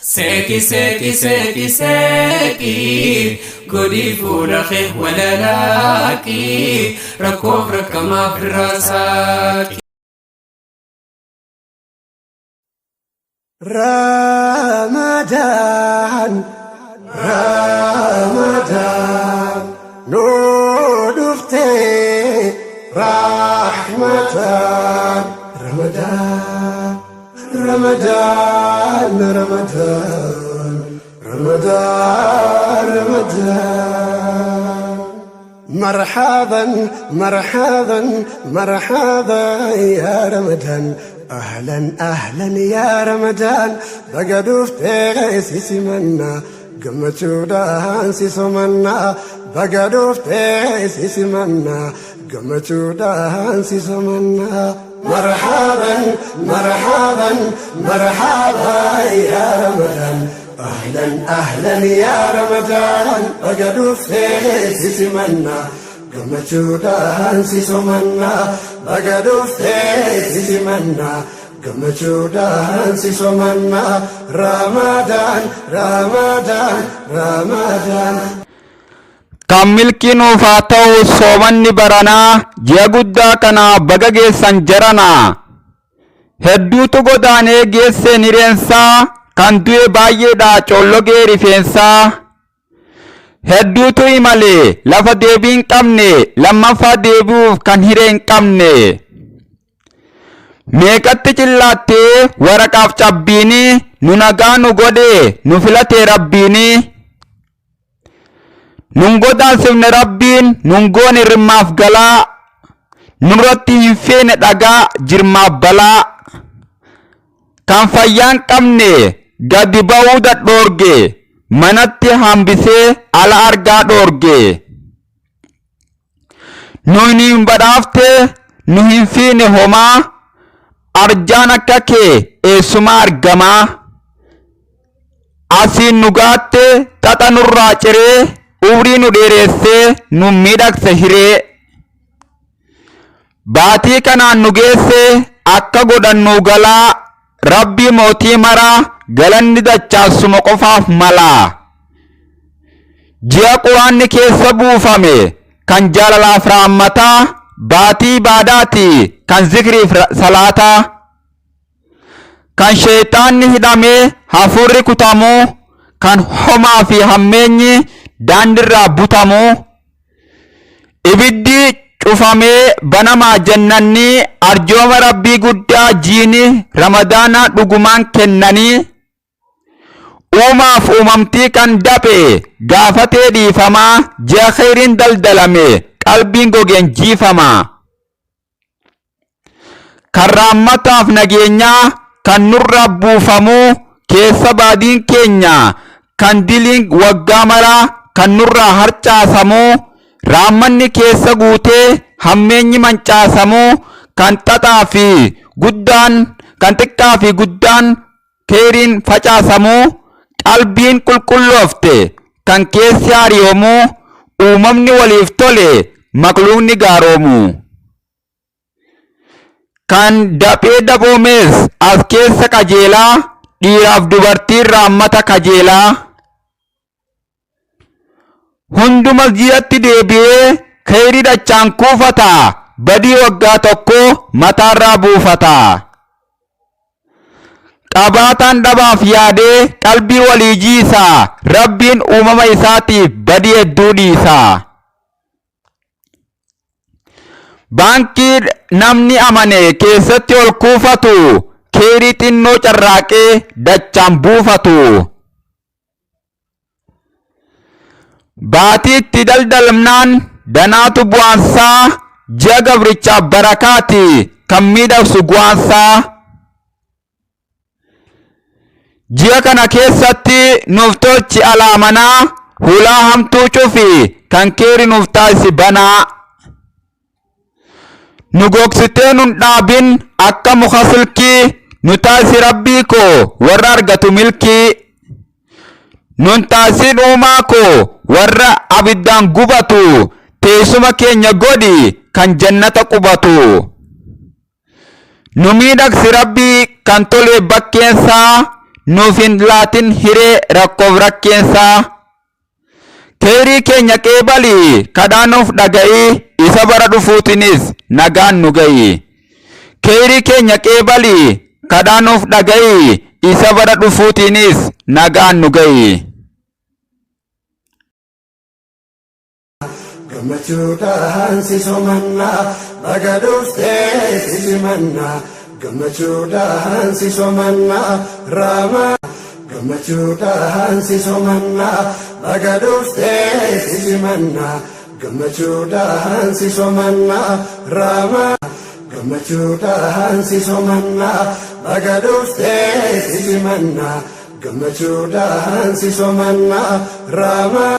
Seeqi seeqi seeqi seeqi godhii fuula kee walalaaqi rakkoof rakkamaaf irraa saaqi. Ramadan, Ramadan, nu dhufte rahmatan. Ramadan, Ramadan, Ramadan, Ramadan, Ramadan. مرحبا مرحبا مرحبا يا رمضان أهلا أهلا يا رمضان بقدوف سيسمنا قمتودان سيسمنا بقدوف سيسمنا قمتودان سيسمنا مرحبا مرحبا مرحبا يا رمضان أهلا أهلا يا رمضان بقدوف سيسمنا قمتودان سيسمنا بقدوف سيسمنا قمتودان سيسمنا رمضان رمضان رمضان. Kan milkii nuuf haa ta'u soomanni baranaa ji'a guddaa kana baga geessan jaranaa. Hedduutu godaanee geesseen hireensaa kan du'e baay'eedha collogee rifeensaa. Hedduutu imale lafa deebii hin qabne lammaffaa deebi'uuf kan hiree hin qabne. Meeqatti cillaattee waraqaaf cabbiini nu nagaa nu godhe nu filatee rabbiini. Nun godaansifne rabbiin nun goone rimmaaf galaa nurratti hin feene dhagaa jirmaaf balaa. Kan fayyaa hin qabne gadi ba'uu dadhoorge manatti hambisee ala argaa dhoorge. Nu hin badhaafte nu hin fiine homaa arjaan akka kee eessumaa argamaa. Asiin nu gaatte xaxa nurraa ciree umrii nu dheeressee nu miidhagse hiree. Baatii kanaan nu geesse akka godhannuu galaa rabbii mootii maraa galanni dachaasuma qofaaf malaa. Ji'a quraanni keessa buufame kan jaalalaaf raammataa baatii ibaadaati kan zikriif salaataa. Kan sheeyxaanni hidhamee hafuurri kutamuu kan homaa fi hammeenyi daandirraa butamuu. Ibiddi cufamee banamaa jennanni arjooma rabbii guddaa jiini ramadaana dhugumaan kennanii. Uumaaf uumamtii kan daphe gaafatee dhiifamaa ji'a kheyriin daldalame qalbiin gogeen jiifamaa. Kan raammataaf nageenyaa kan nurra buufamuu keessa baadiin keenya kan diliin waggaa maraa kan nurraa harcaasamuu raammanni keessa guutee hammeenyi mancaasamuu kan xaxaa fi guddaan kan xiqqaa fi guddaan keeriin facaasamuu qalbiin qulqulloofte kan keessi haariyoomuu uumamni waliif tole makluuqni gaaroomu. Kan daphee daboomees as keessa qajeelaa dhiiraaf dubartiin raammata kajeelaa. Hundu masjidatti deebi'ee kheyrii dachaan kuufata badii waggaa tokko mataarraa buufata. Qabaataan dhabaaf yaadee qalbii walii jiisa rabbiin uumama isaatiif badii hedduu dhiisa. Baankii namni amane keessatti ol kuufatu keerii xinnoo carraaqee dachaan buufatu. Baatii itti daldalamnaan danaatu bu'aansaa ji'a gabrichaaf barakaati kan miidhagsu gu'aansaa. Ji'a kana keessatti nuuf tolchi alaa manaa hulaa hamtuu cufi kan keeri nuuf taasisi banaa. Nu gogsitee nun dhaabin akka muka silkii nu taasisi rabbii koo warra argatu milkii. Nun taasisin uumaa koo warra abiddaan gubatu teessuma keenya godhi kan jannata qubatu. Nu miidhagsi rabbii kan toleef bakkeensaa Nuuf hin laatin hiree rakkoof rakkeensaa. Keeyrii keenya qeebali, kadhaa nuuf dhaga'i, isa bara dhufuutinis nagaan nu ga'i. Keeyrii keenya qeebali, kadhaa nuuf dhaga'i, isa bara dhufuutiinis nagaan nu ga'i. Gammachuudhaan si somannaa, baga dhuftee si simannaa. Gammachuudhaan si somannaa, raamaa. Gammachuudhaan si somannaa, baga dhuftee si simannaa. Gammachuudhaan si somannaa, raamaa. Gammachuudhaan si somannaa, baga dhuftee si simannaa. Gammachuudhaan si somannaa, raamaa.